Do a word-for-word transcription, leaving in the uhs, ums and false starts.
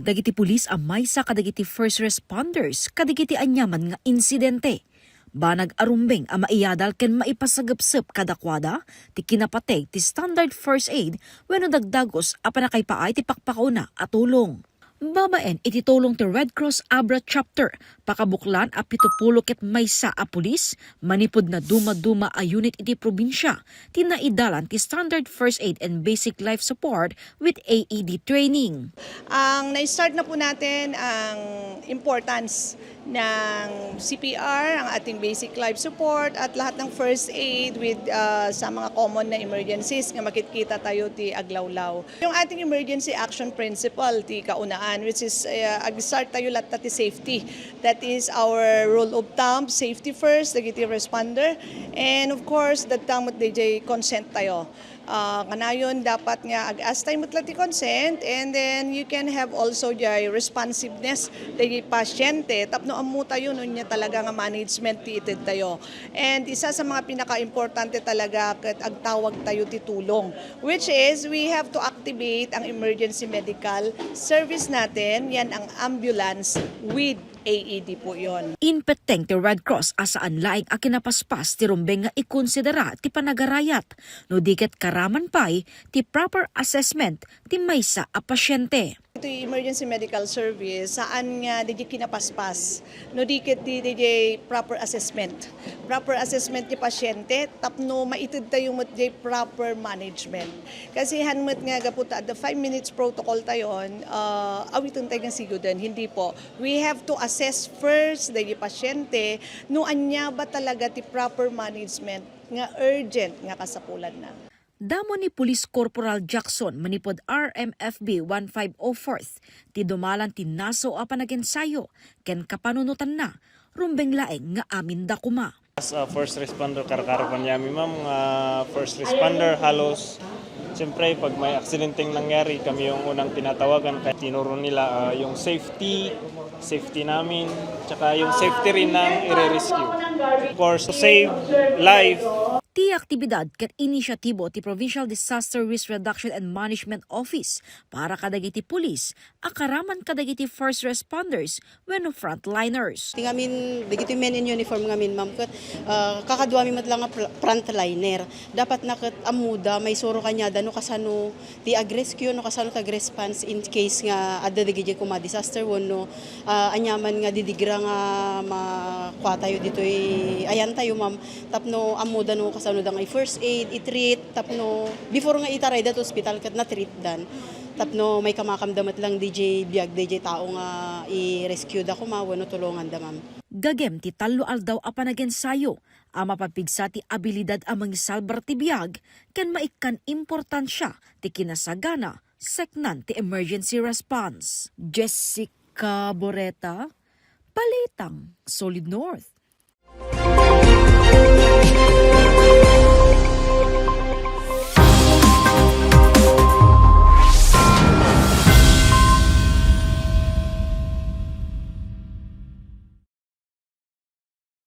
dagiti pulis a maysa kadagiti first responders kadagiti aniaman nga insidente. Banag a rumbeng a maiyadal ken maipasagepsep kadakuada ti kinapateg ti standard first aid wenno dagdagus a pannakaipaay ti pakpakauna a tulong. Babaen iti tulong ti Red Cross Abra Chapter, pakabuklan a pitupulo ket maysa a pulis manipud na dumaduma a unit iti probinsia ti naidalan ti standard first aid and basic life support with A E D training. Ang na-start na po natin ang importance ng C P R, ang ating basic life support, at lahat ng first aid with, ah, sa mga common na emergencies nga makikita tayo ti aglawlaw. Yung ating emergency action principle, ti kaunaan, which is, ah, ag-start tayo latta ti safety. That is our rule of thumb, safety first, dagiti responder. And of course, dadta met D J consent tayo. Ah, kanayon dapat nga ag-ask tayo met la ti consent, and then you can have also the responsiveness ti pasyente tapno ammo tayo no ania talaga nga management ti ited tayo. And isa sa mga pinaka-importante talaga ket agtawag tayo ti tulong, which is we have to activate ang emergency medical service natin, yan ang ambulance with A E D po yon. Impetteng ti Red Cross a saan laeng a kinapaspas ti rumbeng nga ikonsidera ti panagarayat no di ket karaman pay ti proper assessment ti maysa a pasyente. Iti emergency medical service, saan nga di kinapaspas no di ket di, di, di proper assessment. Proper assessment ti pasyente tapno maited tayo met di proper management. Kasi han met nga gapu ta adda five minutes protocol tayon, ah, awiten tayo nga siguden. Hindi po. We have to assess first dagiti pasyente no ania ba talaga ti proper management nga urgent nga kasapulanna. Damo ni Police Corporal Jackson manipud R M F B one five oh four ti dumalan ti nasaw a panagensayo ken kapanunotanna, rumbeng laeng nga aminda koma. As a first responder, karkaro paniami, ma'am, nga first responder, halos, siyempre, pag may aksidenteng nangyari, kami yung unang tinatawagan. Kaya tinuro nila, ah, yung safety, safety namin, tsaka yung safety rin ng ire-rescue. Of course, to save life. Ti aktibidad ket inisyatibo ti Provincial Disaster Risk Reduction and Management Office para kadagiti pulis a karaman kadagiti first responders wenno frontliners. Ti ngamin, dagiti men in uniform ngamin, ma'am, ket, ah, kakaduami met la nga pl-, frontliner. Dapat na ket ammoda, maisuro kaniada no kasano ti ag-rescue, no kasano ti ag-response in case nga adda dagiti koma disaster wenno, ah, aniaman nga didigra nga makua tayo ditoy ayan tayo, ma'am, tapno ammoda no kasano da nga i-first aid, i-treat, tapno before nga itarayda to hospital ket na-treat dan. Tapno maikamakamda met lang dayjay biag dayjay tao nga i-rescue da koma wenno tulonganda, ma'am. Gagem ti tallo aldaw a panagensayo a mapapigsa ti abilidad a mangisalbar ti biag ken maikkan importansia ti kinasagana seknan ti emergency response. Jessica Boreta, Balitang Solid North.